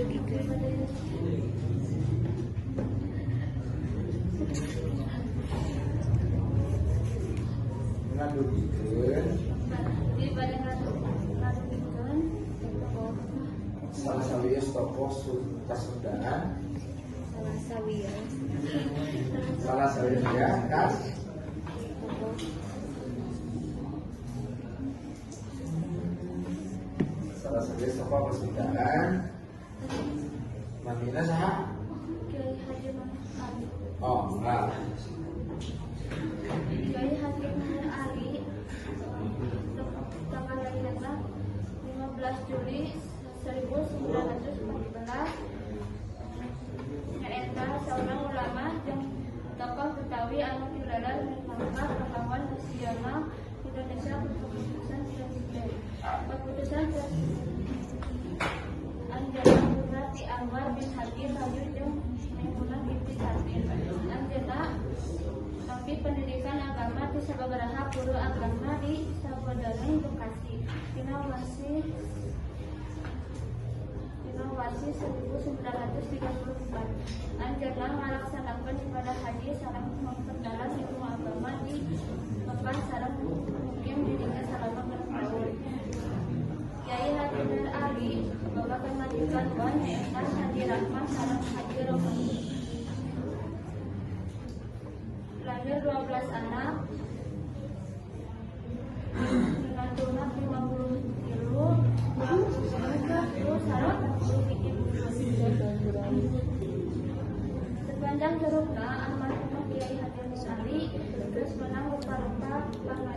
Ngadugikeun. Ngadugikeun. Di bade ngadugikeun tokoh. Salah sawios tokoh Kasundaan. Salah sawios. Salah sawios ya kas. Tokoh. Salah sawios tokoh Kasundaan namina saha? Kiai Haji Mahir Ali. Oh, nah. Kiai Haji Mahir Ali tanggal lahirna 15 Juli 1914, nyaeta seorang ulama jeung tokoh Betawi anu pilalal minangka pahlawan nasional Indonesia. Keputusan Presiden, Keputusan Anjeunna putra ti Anwar bin Haji Bayu jeung Maimunah binti Satir. Anjeunna nampi pendidikan agama di sababaraha guru agama di Sabodaleng, Bekasi. Dina Wasi 1934 Anjeunna ngalaksanakeun ibadah haji sareng memperdalam ilmu agama di Mekah sareng mukim di dinya salama 6 tahun. Kiai Haji Nur Ali boga pamajikan dua, nyaeta Haji Rahman sareng Haji Rohani. Lahir 12 anak, minantuna 53 sareng 40 hiji putri. Sepanjang hirupna